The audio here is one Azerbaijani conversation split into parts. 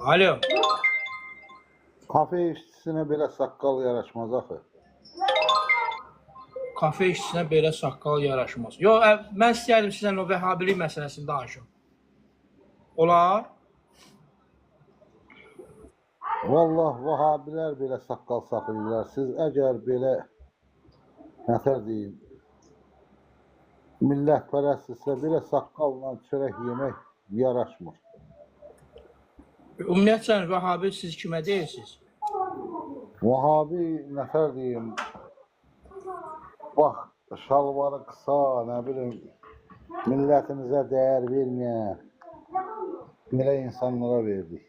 Alo. Kafe işçisinə belə saqqal yaraşmaz axı. Kafe işçisinə belə saqqal yaraşmaz. Yox, mən istəyərdim sizlə o vəhhabilik məsələsini danışım. Olar? Vallah vahabilər belə saqqal saxlayırlar. Siz əgər belə nətər deyim, millətpərəstsinizsə belə saqqalla çörək yemək yaraşmır. Ümumiyyətcə vəhabi siz kimə deyirsiniz? Vahabi nətər deyim, bax şalvarı qısa, nə bilim, millətimizə dəyər verməyən belə insanlara verdik.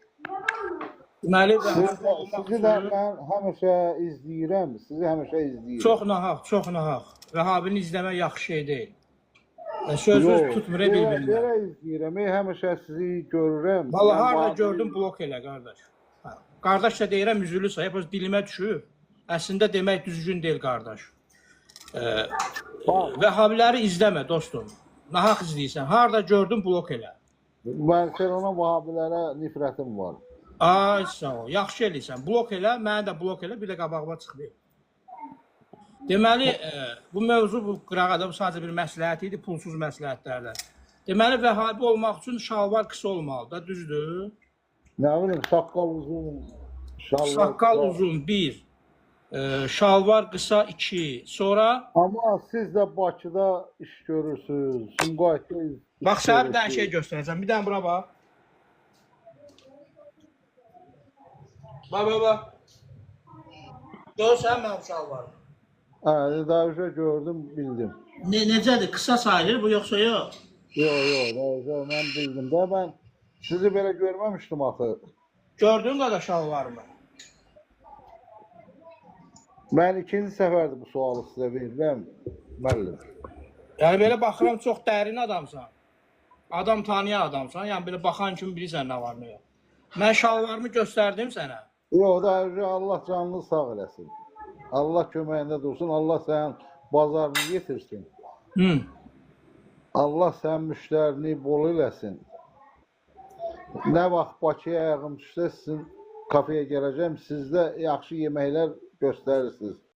Deməli, Sizi də mən həmişə izləyirəm, sizi həmişə izləyirəm. Çox nahaq, çox nahaq. Vəhabini izləmək yaxşı şey deyil. Sözünüz tutmur bir-birinə. Belə izləyirəm, həmişə sizi görürəm. Vallahi harda gördüm blok elə qardaş. Hə. Qardaş da deyirəm üzülürsən, hep öz dilimə düşüb. Əslində demək düzgün deyil qardaş. Vəhabiləri izləmə dostum. Nahaq izləyirsən. Harda gördüm blok elə. Barcelona vahabilərə nifrətim var. Ay sağ ol. Yaxşı eləyirsən. Blok elə, məni də blok elə, bir də qabağıma çıxmayım. Deməli, bu mövzu bu qırağada bu sadəcə bir məsləhət idi, pulsuz məsləhətlərdən. Deməli, vəhabi olmaq üçün şalvar qısa olmalıdır, da, düzdür? Nə bilim, saqqal uzun, şalvar Saqqal qısa. uzun 1, şalvar qısa 2. Sonra Amma siz də Bakıda iş görürsünüz, Sumqayıtda iş bax sənə bir dənə görürsünüz. şey göstərəcəm. Bir dənə bura bax. Bax, bax, bax. Görürsən mənim şalvarımı? Hə, daha öncə gördüm, bildim. Necədir? Qısa sayılır bu yoxsa yox? Yox, yox, daha öncə mən bildim də, mən sizi belə görməmişdim axı. Gördün qardaş şalvarımı? Mən ikinci səfərdir bu sualı sizə verirəm, müəllim. Yəni belə baxıram çox dərin adamsan. Adam tanıyan adamsan. Yəni belə baxan kimi bilirsən nə var nə yox. Mən şalvarımı göstərdim sənə. Yox, daha öncə Allah canını sağ eləsin. Allah köməyində dursun, Allah sənin bazarını yetirsin. Hı. Allah sənin müştərini bol eləsin. Nə vaxt Bakıya ayağım düşsə sizin kafeyə gələcəm, sizdə yaxşı yeməklər göstərirsiniz.